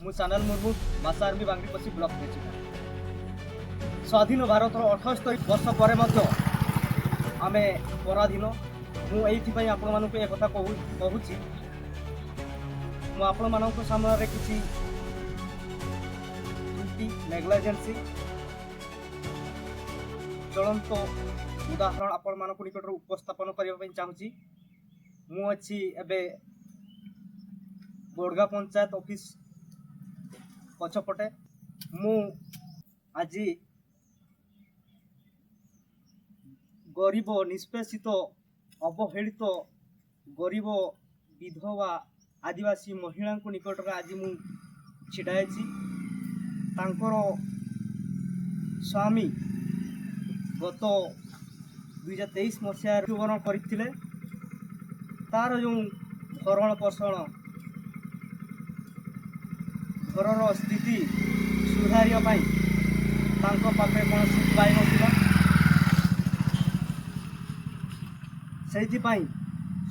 ମୁଁ ସାନଲ ମୁର୍ମୁ, ମାସା ଆର୍ମି, ବାଙ୍ଗିରିପୋଷି ବ୍ଲକ ପ୍ରେସିଡେଣ୍ଟ। ସ୍ୱାଧୀନ ଭାରତର 78 ବର୍ଷ ପରେ ମଧ୍ୟ ଆମେ ପରାଧୀନ। ମୁଁ ଏଇଥିପାଇଁ ଆପଣମାନଙ୍କୁ ଏ କଥା କହୁଛି। ମୁଁ ଆପଣମାନଙ୍କ ସାମ୍ନାରେ କିଛି ତ୍ରୁଟି, ନେଗ୍ଲିଜେନ୍ସି, ଜ୍ୱଳନ୍ତ ଉଦାହରଣ ଆପଣମାନଙ୍କ ନିକଟରେ ଉପସ୍ଥାପନ କରିବା ପାଇଁ ଚାହୁଁଛି। ମୁଁ ଅଛି ଏବେ ବୋଡ଼ଗା ପଞ୍ଚାୟତ ଅଫିସ ପଛପଟେ। ମୁଁ ଆଜି ଗରିବ, ନିଷ୍ପେଷିତ, ଅବହେଳିତ, ଗରିବ, ବିଧବା, ଆଦିବାସୀ ମହିଳାଙ୍କ ନିକଟରେ ଆଜି ମୁଁ ଛିଡ଼ା ହେଇଛି। ତାଙ୍କର ସ୍ୱାମୀ ଗତ 2023 ମସିହାରେ ମୃତ୍ୟୁବରଣ କରିଥିଲେ। ତାର ଯେଉଁ ଭରଣ ପୋଷଣ, ଘରର ସ୍ଥିତି ସୁଧାରିବା ପାଇଁ ତାଙ୍କ ପାଖରେ କୌଣସି ଉପାୟ ନଥିଲା। ସେଇଥିପାଇଁ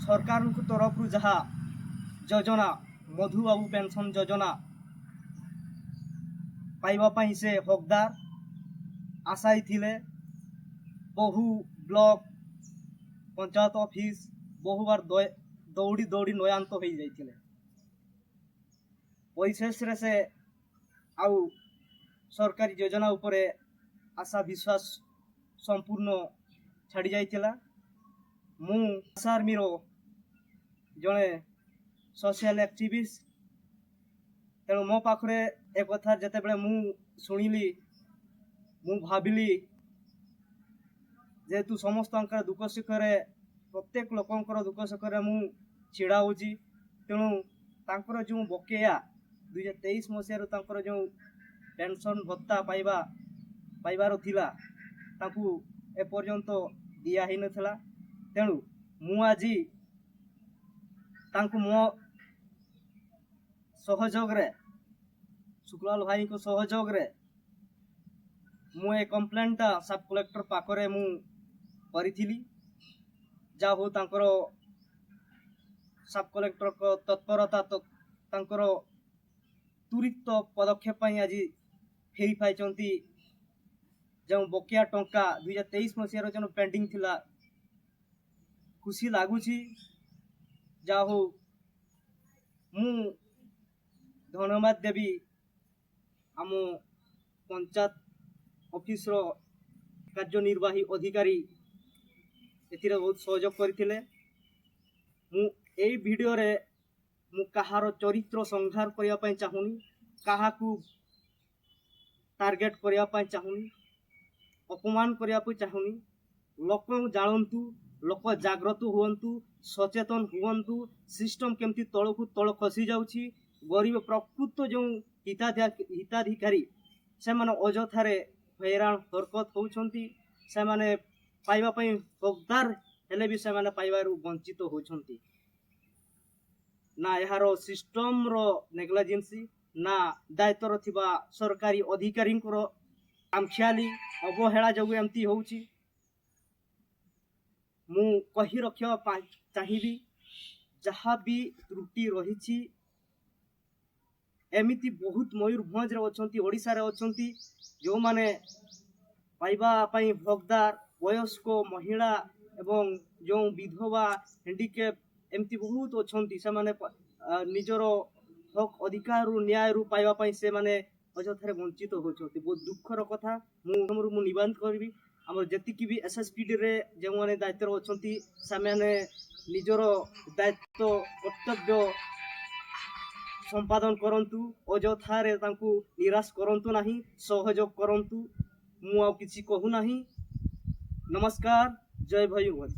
ସରକାରଙ୍କ ତରଫରୁ ଯାହା ଯୋଜନା, ମଧୁବାବୁ ପେନସନ୍ ଯୋଜନା ପାଇବା ପାଇଁ ସେ ହକଦାର, ଆଶାୟୀ ଥିଲେ। ବହୁ ବ୍ଲକ, ପଞ୍ଚାୟତ ଅଫିସ ବହୁବାର ଦୌଡ଼ି ଦୌଡ଼ି ନୟାନ୍ତ ହୋଇଯାଇଥିଲେ। ପରିଶେଷରେ ସେ ଆଉ ସରକାରୀ ଯୋଜନା ଉପରେ ଆଶା, ବିଶ୍ୱାସ ସମ୍ପୂର୍ଣ୍ଣ ଛାଡ଼ି ଯାଇଥିଲା। ମୁଁ ଆଶା ଆର୍ମିର ଜଣେ ସୋସିଆଲ ଆକ୍ଟିଭିଷ୍ଟ। ତେଣୁ ମୋ ପାଖରେ ଏ କଥା ଯେତେବେଳେ ମୁଁ ଶୁଣିଲି, ମୁଁ ଭାବିଲି, ଯେହେତୁ ସମସ୍ତଙ୍କର ଦୁଃଖ ସୁଖରେ, ପ୍ରତ୍ୟେକ ଲୋକଙ୍କର ଦୁଃଖ ସୁଖରେ ମୁଁ ଛିଡ଼ା ହେଉଛି, ତେଣୁ ତାଙ୍କର ଯେଉଁ ବକେୟା 2023 ମସିହାରୁ ତାଙ୍କର ଯେଉଁ ପେନସନ୍ ଭତ୍ତା ପାଇବାର ଥିଲା, ତାଙ୍କୁ ଏପର୍ଯ୍ୟନ୍ତ ଦିଆ ହେଇନଥିଲା। ତେଣୁ ମୁଁ ଆଜି ତାଙ୍କୁ ମୋ ସହଯୋଗରେ, ଶୁକ୍ଲାଲ ଭାଇଙ୍କ ସହଯୋଗରେ ମୁଁ ଏ କମ୍ପ୍ଲେନଟା ସବ୍ କଲେକ୍ଟର ପାଖରେ ମୁଁ କରିଥିଲି। ଯାହା ହଉ, ତାଙ୍କର ସବ୍ କଲେକ୍ଟରଙ୍କ ତତ୍ପରତା, ତାଙ୍କର ତୁରିତ ପଦକ୍ଷେପ ପାଇଁ ଆଜି ଫେରି ପାଇଛନ୍ତି ଯେଉଁ ବକେୟା ଟଙ୍କା 2023 ମସିହାର ଯେଉଁ ପେଣ୍ଡିଂ ଥିଲା। ଖୁସି ଲାଗୁଛି। ଯାହା ହଉ, ମୁଁ ଧନ୍ୟବାଦ ଦେବି ଆମ ପଞ୍ଚାୟତ ଅଫିସର କାର୍ଯ୍ୟନିର୍ବାହୀ ଅଧିକାରୀ, ଏଥିରେ ବହୁତ ସହଯୋଗ କରିଥିଲେ। ମୁଁ ଏଇ ଭିଡ଼ିଓରେ ମୁଁ କାହାର ଚରିତ୍ର ସଂହାର କରିବା ପାଇଁ ଚାହୁଁନି, କାହାକୁ ଟାର୍ଗେଟ କରିବା ପାଇଁ ଚାହୁଁନି, ଅପମାନ କରିବାକୁ ଚାହୁଁନି। ଲୋକ ଜାଣନ୍ତୁ, ଲୋକ ଜାଗ୍ରତ ହୁଅନ୍ତୁ, ସଚେତନ ହୁଅନ୍ତୁ, ସିଷ୍ଟମ କେମିତି ତଳକୁ ତଳ ଖସି ଯାଉଛି। ଗରିବ ପ୍ରକୃତ ଯେଉଁ ହିତାଧିକାରୀ, ସେମାନେ ଅଯଥାରେ ହଇରାଣ ହରକତ ହେଉଛନ୍ତି। ସେମାନେ ପାଇବା ପାଇଁ ହକଦାର ହେଲେ ବି ସେମାନେ ପାଇବାରୁ ବଞ୍ଚିତ ହେଉଛନ୍ତି। ନା ଏହାର ସିଷ୍ଟମର ନେଗ୍ଲିଜେନ୍ସି, ନା ଦାୟିତ୍ୱରେ ଥିବା ସରକାରୀ ଅଧିକାରୀଙ୍କର ଖାମଖିଆଲି, ଅବହେଳା ଯୋଗୁଁ ଏମିତି ହେଉଛି। ମୁଁ କହି ରଖିବା ପାଇଁ ଚାହିଁବି, ଯାହା ବି ତ୍ରୁଟି ରହିଛି, ଏମିତି ବହୁତ ମୟୂରଭଞ୍ଜରେ ଅଛନ୍ତି, ଓଡ଼ିଶାରେ ଅଛନ୍ତି, ଯେଉଁମାନେ ପାଇବା ପାଇଁ ହକଦାର, ବୟସ୍କ ମହିଳା ଏବଂ ଯେଉଁ ବିଧବା, ହ୍ୟାଣ୍ଡିକ୍ୟାପ୍, ଏମିତି ବହୁତ ଅଛନ୍ତି। ସେମାନେ ନିଜର ହକ୍ ଅଧିକାରରୁ, ନ୍ୟାୟରୁ ପାଇବା ପାଇଁ ସେମାନେ ଅଯଥାରେ ବଞ୍ଚିତ ହେଉଛନ୍ତି। ବହୁତ ଦୁଃଖର କଥା। ମୁଁ ନିବେଦନ କରିବି, ଆମର ଯେତିକି ବି ଏସ୍ଏସ୍ପିଡ଼ିରେ ଯେଉଁମାନେ ଦାୟିତ୍ୱରେ ଅଛନ୍ତି, ସେମାନେ ନିଜର ଦାୟିତ୍ୱ, କର୍ତ୍ତବ୍ୟ ସମ୍ପାଦନ କରନ୍ତୁ। ଅଯଥାରେ ତାଙ୍କୁ ନିରାଶ କରନ୍ତୁ ନାହିଁ, ସହଯୋଗ କରନ୍ତୁ। ମୁଁ ଆଉ କିଛି କହୁନାହିଁ। ନମସ୍କାର, ଜୟ ମୟୂରଭଞ୍ଜ।